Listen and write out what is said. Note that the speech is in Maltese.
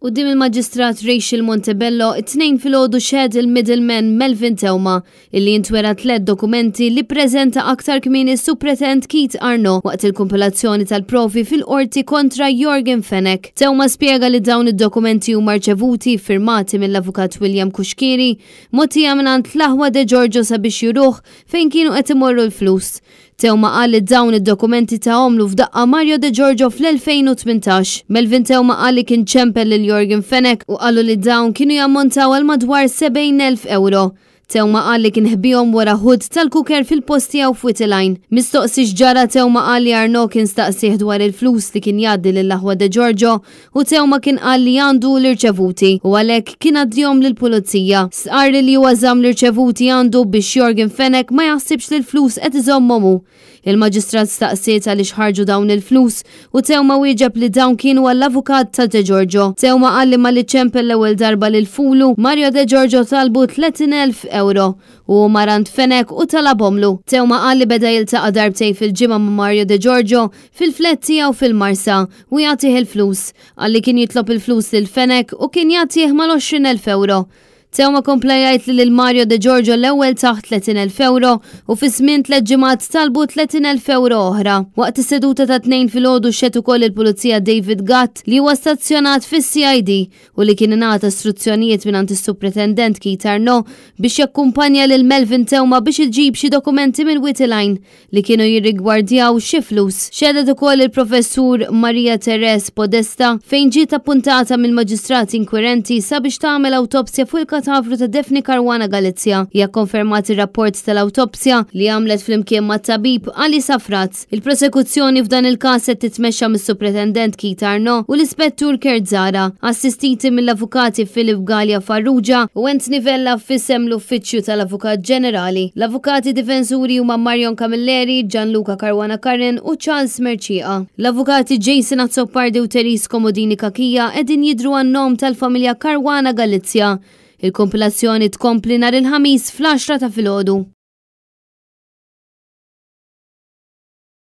Quddiem il-Maġistrat Rachel Montebello, it-Tnejn filgħodu xehed il-middleman Melvin Theuma, illi intwera tlett dokumenti li ppreżenta aktar kmieni s-Supretend Keith Arnaud waqt il-kumpilazzjoni tal-provi fil-Qorti kontra Yorgen Fenech. Theuma spjega li dawn id-dokumenti huma rċevuti ffirmati mill-Avukat William Cuschieri, mogħtija mingħand l-aħwa De Giorgio sabiex juruh fejn kienu qed imorru l-flus. Theuma qal li dawn id-dokumenti tahomlu f'daqqa Mario De Giorgio fl-2018. Melvin Theuma qal li kien ċempel lil Yorgen Fenech u qallu li dawn kienu jammontaw għal madwar 70,000 ewro. Theuma qal li kien ħbihom wara hood tal-cooker fil-post tiegħu f'Wied il-Għajn. Mistoqsi x'ġara Theuma qal li Arnaud kien staqsieh dwar il-flus li kien jgħaddi lill-aħwa De Giorgio u Theuma kien qal li għandu l-irċevuti u għalhekk kien għaddihom lill-pulizija. Stqarr li huwa żamm l-irċevuti għandu biex Yorgen Fenech ma jaħsibx li l-flus qed iżommhom hu. Il-Maġistrat staqsiet għaliex ħarġu dawn il-flus u Theuma wieġeb li dawn kienu għall-avukat ta' De Giorgio. Theuma qal li malli ċempel l-ewwel darba lil Fulu, Mario De Giorgio talbu 30,000 ewro u hu mar għand Fenech u talabhomlu. Theuma qal li beda jiltaqa' darbtejn fil-ġimgħa ma' Mario De Giorgio fil-flat tiegħu fil-Marsa u jagħtih il-flus. Qal li kien jitlob il-flus lil Fenech u kien jagħtih mal-20,000 ewro. Theuma kompla jgħid li lil Mario De Giorgio l-ewwel tah 30,000 ewro u fi żmien tlett ġimgħat talbu 30,000 ewro oħra. Waqt is-seduta tat-Tnejn filgħodu xehed ukoll il-Pulizija David Gatt li huwa stazzjonat fis-CID u li kien ingħata struzzjonijiet mingħand is-Supretendent Keith Arnaud biex jakkumpanja lil Melvin Theuma biex iġib xi dokumenti minn Wied il-Għajn li kienu jirrigwardjaw xi flus. Xehdet ukoll il-Professur Maria Therese Podesta fejn ġiet appuntata mill-maġistrati inkwirenti sabiex tagħmel awtopsja fuq il-katavru ta' Daphne Caruana Galizia. Hija kkonfermat ir-rapport tal-awtopsja li għamlet flimkien mat-tabib Ali Safraz. Il-prosekuzzjoni f'dan il-każ qed titmexxa mis-Supretendent Keith Arnaud u l-Ispettur Kurt Zahra, assistiti mill-Avukati Philip Galea Farrugia u Anthony Vella f'isem l-Uffiċċju tal-Avukat Ġenerali. L-avukati difensuri huma Marion Camilleri, Gianluca Caruana Curran u Charles Mercieca. L-avukati Jason Azzopardi u Therese Comodini Cachia qegħdin jidhru għan-nom tal-familja Caruana Galizia. Il-kompilazzjoni tkompli nhar il-Ħamis fl-għaxra ta' filgħodu.